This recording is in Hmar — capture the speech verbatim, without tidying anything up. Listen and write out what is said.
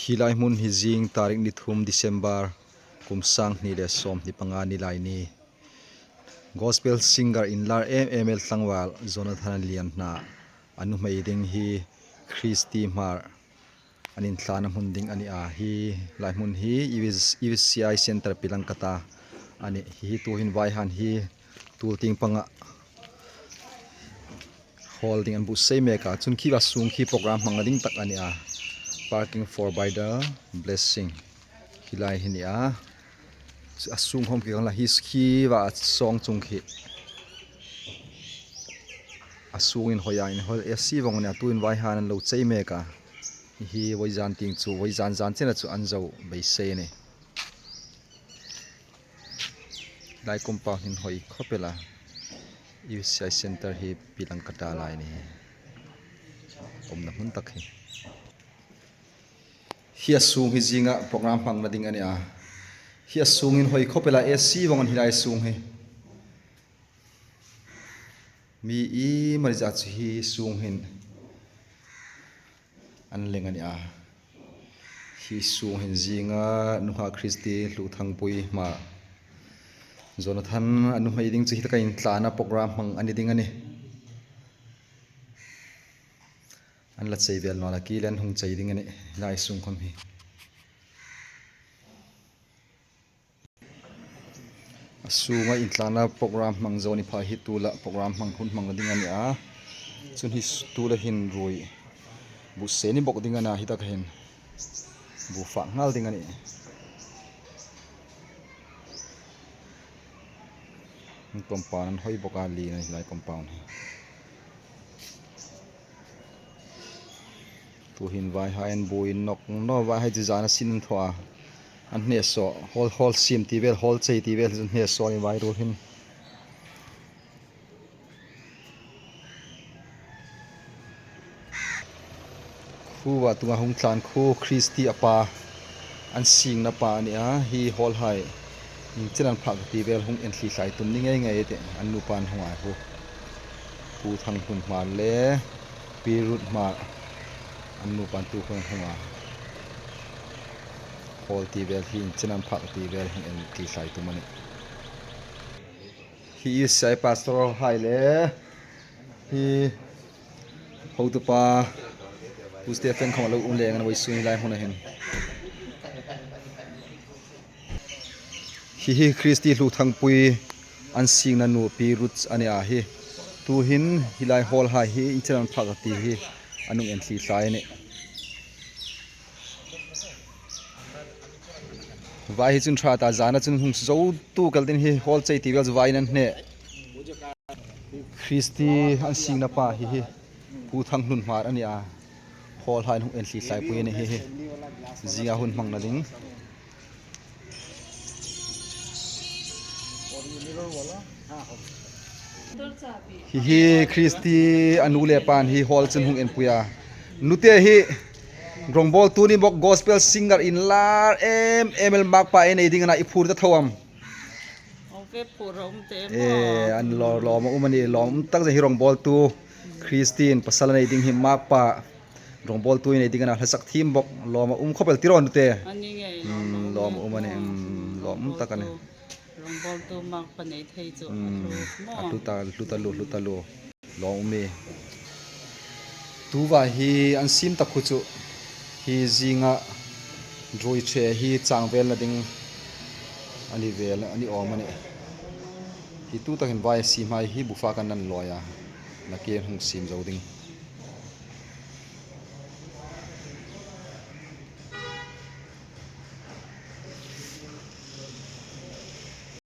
Hi lai hmun hi zing tarik ni thum December kum sang hni le sawmhni panga ni lai ni. Gospel singer inlar em em el tlangval Jonathan Lianhna a nuhmei ding hi Christy Hmar an inthlana hmun ding a ni a. Hi lai hmun hi E V C I Center Pilangkata a nih. Hi tuhin vaihai hi tul tieng panga hall ding an buotsai mek a, chun khi va sung khi program hmangna ding tak a ni a. Parking for by the blessing. Hi lai hi ni a. A sung hawm khi kang la hi khi va sawng chung khi. A sung inhawi a, inhawi A C vawng a ni a, tuhin vaihai an lo chei mek a. Hi vawizan tieng chu, vawizan zan chena chu an zo beisei a nih. Lai compound hi inhawi khawp el a. E V C I Center hi Pilangkata lai ni. Awmna hmun tak hi. Hi a sung hi zinga program hmangna ding a ni a. Hi a sung inhawi khawp el a, A C vawng a ni hi lai sung hi. Mi iemani zat chu hi sung hin an leng a ni a. Hi sung hin zinga nunghak Christy Hluthangpui Hmar, Jonathan a nuhmei ding chu hi taka inthlana program hmang a ni ding a nih. An la chei vel naw la, khi leh an hung chei ding a nih, lai sung khawm hi. A sunga inthlana program hmang zo ni pha hi tula program hmang hun hmangna ding a ni a. Chun hi tula hin ruoi buotsai ni bawk ding a na, hi taka hin bu fak nghal ding a nih. Compound an hawi bawk a, lien a ni lai compound hi. Tuhin vaihai an buoi nawk naw, vaihai chu zana sin an thaw a. An hne saw, hall, hall siem ti vel, hall chei ti vel, hne saw ni vai ruol hin. Khu va tunga hung tlan khu Christy a pa, an singna pa a ni a, hi hall hai. Ieng chen an phak ti vel hung enthli thlai tum ni ngei ngei te, an nupa an hung a khu. Pu Thanghlun Hmar le Pi Ruth Hmar, an nupa an tu khun an hung a. Hall ti vel hi ieng chen an phak ti vel hung enthli thlai tum a nih. Hi E C I pastor hai le, hi hotupa Pu Stephen khawm a lo um leng a, vawisun hi lai hmuna hin. Hi hi Christy Hluthangpui an singna nu Pi Ruth a ni a hi. Tuhin hi lai hall hai hi ieng chen an phak ti hi an hung enthli thlai a nih. Vai hi chun ṭha ta, zana chun hung zo tu kal din hi hall chei ti vel chu vai nan hne. Christy an singna pa hi hi Pu Thanghlun Hmar a ni a. Hall hai hung enthli thlai pui a nih hi hi. Zinga hun hmangna ding. Hi hi Christy a nu le pa'n hi hall chun hung en pui a. Nute hi rongbawltu ni bawk, gospel singer inlar em em el makpa ei nei ding a na, i phur ta tho am? Aw, ve phur a um te maw. E, an lo, lawm a um a nih, lawm um tak zet hi rongbawltu. Christy-in pasal a nei ding hi makpa. Rongbawltu ei nei ding a na, hla sak thiem bawk, lawm a um khawp el ti raw nute. A ni ngei, lawm a um a nih, mm, lawm um tak a nih. Rongbawltu makpa nei thei chu a hlu maw. A hlu ta, hlu ta lu, hlu ta lu. Lawm um e. Tu vai hi an siem tak khu chu hi zinga ruoi ṭhe hi chang velna ding a ni vel, a ni awm a nih. Hi tu takin vai a siem hai hi bu fak an nan lawi a. Nakie hung siem zo ding.